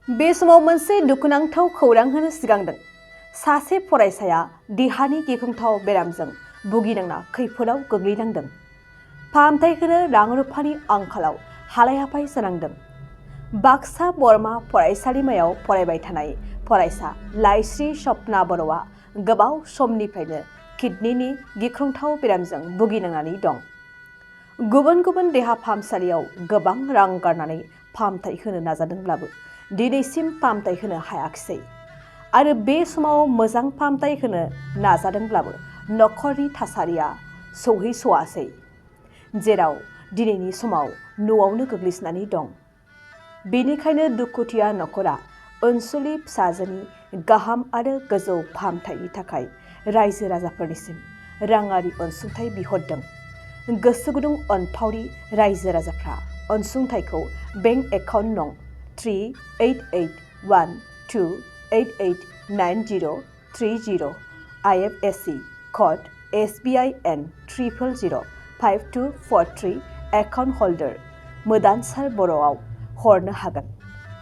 बे समाव मोनसे दुखुनांथाव खौरां होनो सिगांदों। सासे फरायसाया देहानि गिख्रंथाव बेरामजों भुगिनांना खैफोदाव गोग्लैनांदों। फाहामथाय होनो रां रुफानि आंखालाव हालाय-हाफाय जानांदों। बाक्सा बरमा फरायसालिमायाव फरायबाय थानाय फरायसा लाइस्रि सपना बर'आ गोबाव समनिफ्रायनो किडनिनि गिख्रंथाव बेरामजों भुगिनांनानै दं। गुबुन गुबुन देहा फाहामसालियाव गोबां रां गारनानै फाहामथाय होनो नाजादोंब्लाबो दिनैसिम फाहामथाय होनो हायाखिसै आरो बे समाव मोजां फाहामथाय होनो नाजादोंब्लाबो नखरनि थासारिया सौहैस'आसै, जेराव दिनैनि समाव न'आवनो गोग्लैसोनानै दं। बेनिखायनो दुखुथिया नखरा ओनसोलनि फिसाजोनि गाहाम आरो गोजौ फाहामथायनि थाखाय रायजो राजाफोरनिसिम राङारि अनसुंथाइ बिहरदों। गोसो गुदुं अनफावरि रायजो राजाफ्रा अनसुंथाइखौ बेंक एकाउन्ट नं 388112889030 IFSC कड SBIN 0005243 एकाउन्ट हल्डार मोदानसार बर'आव हरनो हागोन,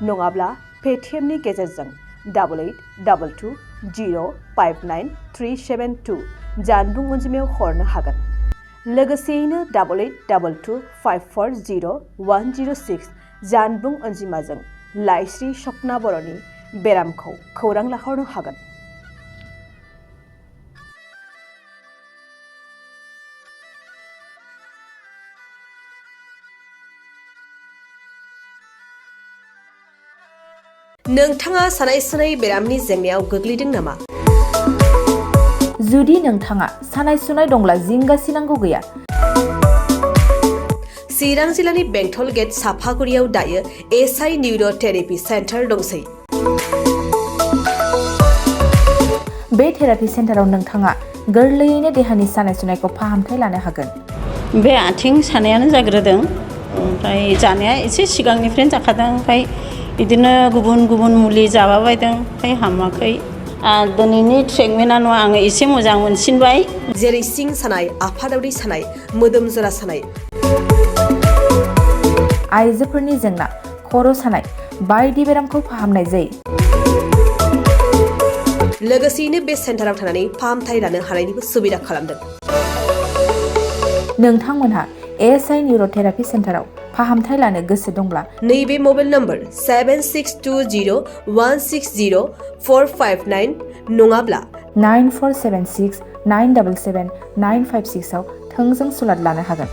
नङाब्ला पेटिएमनि गेजेरजों 8822059372 जानबुं अनजिमायाव हरनो हागोन। लोगोसेयैनो 8822540106 जानबुं अनजिमाजों लाइस्रि सपना बर'नि बेरामखौ खौरां लाहरनो हागोन। नोंथाङा सानाय-सुनाय बेरामनि जेंनायाव गोग्लैदों नामा? जुदि नोंथाङा सानाय-सुनाय दंब्ला जिंगासिनांगौ गैया। चिरां जिल्लानि बेंटल गेट साफागुरियाव दायो SI निउर'थेरापि सेन्टार दंसै। बे थेरापि सेन्टाराव नोंथाङा गोरलैयैनो देहानि सानाय-सुनायखौ फाहामथाय लानो हागोन। बे आथिं सानायानो जाग्रोदों, ओमफ्राय जानाया एसे सिगांनिफ्रायनो जाखादों, ओमफ्राय बिदिनो गुबुन गुबुन मुलि जाबाबायदों, ओमफ्राय हामाखै। दिनैनि ट्रिटमेन्टआ आङो एसे मोजां मोनसिनबाय। जेरै सिं सानाय, आफादावरि सानाय, मोदोम जरा सानाय, आइजोफोरनि जेंना, खर' सानाय बायदि बेरामखौ फाहामनाय जायो। लोगोसेयैनो बे सेन्टाराव थानानै फाहामथाय लानो हानायनिबो सुबिदा खालामदों। नोंथांमोनहा SI निउर'थेरापि सेन्टाराव फाहामथाय लानो गोसो दंब्ला नैबे मबाइल नम्बर 7620160459 नङाब्ला 9476977956 आव थोंजों सुलाद लानो हागोन।